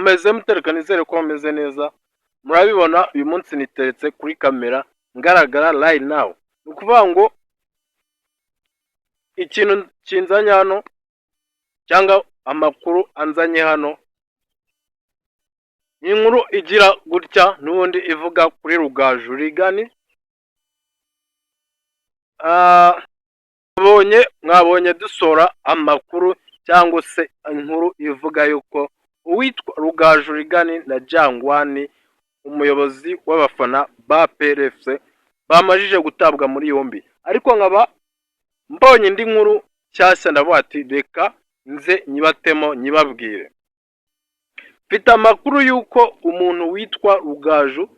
Mumeze mute? Reka nizere ko mumeze neza. Murabibona, uyu munsi niteretse kuri kamera ngaragara right now. Ni ukuvuga ngo ikintu kinzanye hano cyangwa amakuru anzanye hano ni inkuru igira gutya n'ubundi ivuga kuri Rugaju Reagan. Mwabonye dusohora amakuru cyangwa se inkuru ivuga yuko uwitwa Rugaju Reagan na Jangwani, umuyobozi w'abafana ba APR FC, bamajije gutabwa muri yombi, ariko nkaba mbonye indi nkuru nshyashya, ndavuga ati reka nze nyibatemo nyibabwire. Mfite amakuru y'uko umuntu witwa Rugaju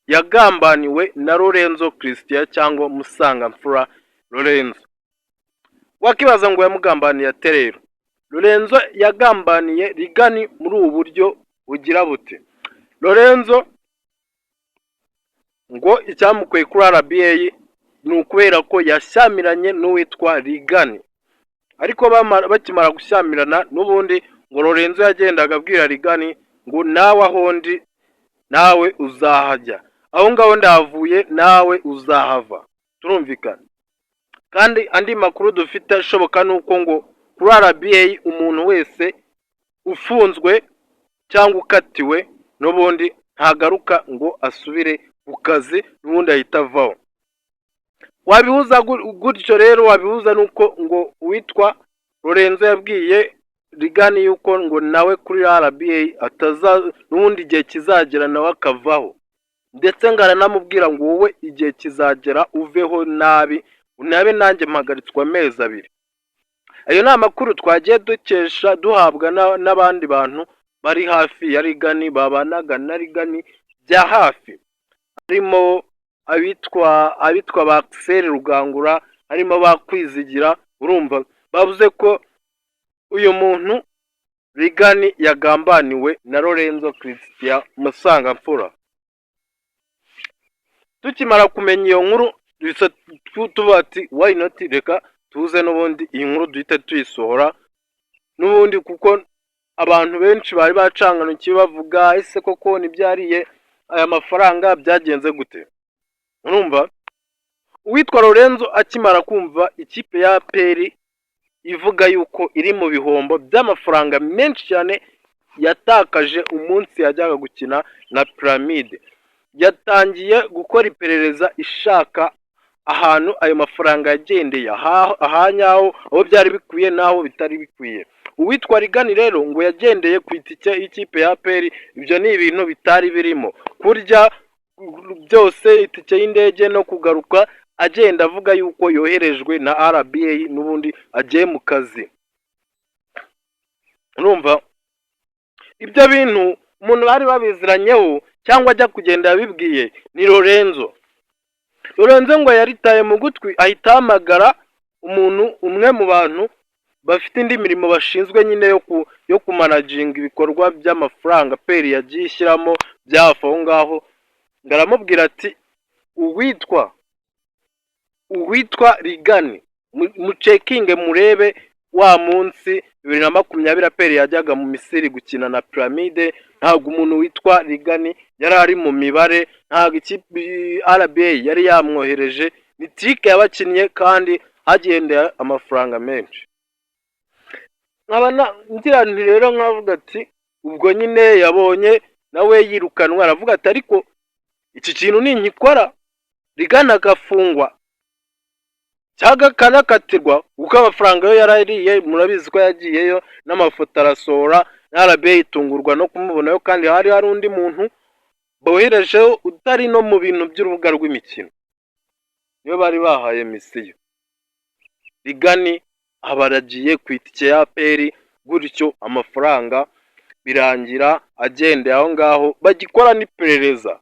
yagambaniwe na Lorenzo Christian cyangwa Musangamfura Lorenzo. Wakibaza ngo yamugambaniye ate? Rero Lorenzo yagambaniye Reagan muri ubu buryo bugira buti: Lorenzo ngo icyamukuye kuri RBA ni ukubera ko yashyamiranye n'uwitwa Reagan, ariko bakimara gushyamirana n'ubundi ngo Lorenzo yagendaga abwira Reagan ngo nawe aho ndi nawe uzahajya, aho ngaho ndahavuye nawe uzahava. Turumvikana? Kandi andi makuru dufite ashoboka ni uko ngo kuri RBA umuntu wese ufunzwe cyangwa ukatiwe n'ubundi ntagaruka ngo asubire ku kazi, n'ubundi ahita avaho. Wabihuza gutyo rero, wabihuza nuko ngo uwitwa Lorenzo yabwiye Reagan yuko ngo nawe kuri RBA ataza, n'ubundi igihe kizagera nawe akavaho, ndetse ngo aranamubwira ngo wowe igihe kizagera uveho nabi, unabe nanjye mpagaritswe amezi 2. Ayo ni amakuru twagiye dukesha duhabwa n'abandi bantu bari hafi ya Reagan, babanaga na Reagan bya hafi, harimo abitwa ba Axel Rugangura, harimo ba Kwizigira. Urumva bavuze ko uyu muntu Reagan yagambaniwe na Lorenzo Christian Musangamfura. Tukimara kumenya iyo nkuru duhita tuvuga ati why not, reka tuze n'ubundi iyi nkuru duhite tuyisohora n'ubundi, kuko abantu benshi bari bacanganukiwe bavuga: ese koko ntibyariye aya mafaranga, byagenze gute? Urumva uwitwa Lorenzo akimara kumva ikipe ya APR ivuga yuko iri mu bihombo by'amafaranga menshi cyane yatakaje umunsi yajyaga gukina na Pyramide, yatangiye gukora iperereza ishaka ahantu ayo mafaranga yagendeye ahanyaho, aho byari bikwiye n'aho bitari bikwiye. Uwitwa Reagan rero ngo yagendeye ku itike y'ikipe ya APR, ibyo ni ibintu bitari birimo kurya byose, itike y'indege no kugaruka, agenda avuga yuko yoherejwe na RBA n'ubundi agiye mu kazi. Urumva ibyo bintu umuntu bari babiziranyeho cyangwa ajya kugenda yabibwiye ni Lorenzo. Lorenzo ngo yaritaye mu gutwi, ahita ahamagara umuntu umwe mu bantu bafite indi mirimo bashinzwe nyine yo kumanaginga ibikorwa by'amafaranga APR yagiye ishyiramo bya hafi aho ngaho, ngo aramubwira ati uwitwa Reagan mucekinge murebe wa munsi 2020 APR yajyaga mu Misiri gukina na Pyramide, ntabwo umuntu witwa Reagan yari ari mu mibare, ntabwo ikipe RBA yari yamwohereje, ni trick yabakinnye kandi hagendeye amafaranga menshi. Nkaba ngira nti rero nkavuga ati ubwo nyine yabonye nawe yirukanwa, aravuga ati ariko iki kintu ninkikora Reagan agafungwa cyangwa akanakatirwa, kuko amafaranga yo yarariye, murabizi ko yagiyeyo n'amafoto arasohora, RBA itungurwa no kumubonayo, kandi hari hari undi muntu boherejeho utari no mu bintu by'urubuga rw'imikino, niyo bari bahaye mission. Reagan aba aragiye ku itike ya APR gutyo, amafaranga birangira agendeye aho ngaho bagikora n'iperereza.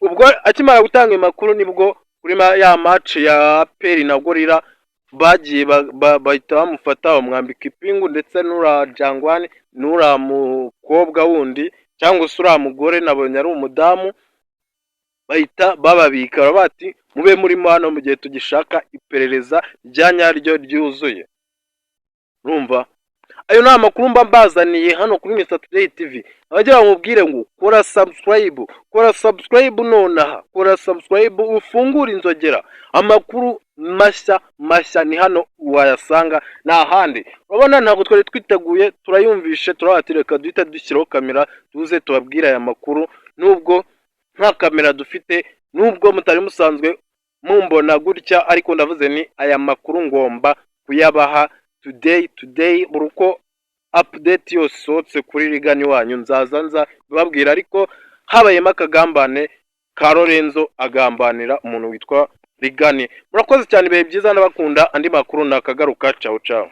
Ubwo akimara gutanga ayo makuru nibwo kuri ya match ya APR na Gorilla bagiye bahita bamufata, bamwambika ipingu, ndetse n'uriya Jangwani n'uriya mukobwa wundi cyangwa se uriya mugore, nabonye ari umudamu, bahita bababika bati mube murimo hano mu gihe tugishaka iperereza rya nyaryo ryuzuye. Urumva Ayo ni amakuru mba mbazaniye hano kuri Mr Today TV. Abagira ngo mubwire ngo kora subscribe, kora subscribe nonaha, kora subscribe, ufungure inzogera. Amakuru mashya mashya ni hano wayasanga, nta handi. Urabona ntabwo twari twiteguye, turayumvishe, turabaha, reka duhite dushyiraho kamera tuze tubabwire aya makuru, nubwo nta kamera dufite, nubwo mutari musanzwe mumbona gutya, ariko ndavuze ni aya makuru ngomba kuyabaha today, today. Buri uko update yose isohotse kuri Rigani wanyu, nzaza nza babwira. Ariko habayemo akagambane ka Lorenzo agambanira umuntu witwa Rigani. Murakoze cyane, ibihe byiza, ndabakunda. Andi makuru nakagaruka. Ciao ciao.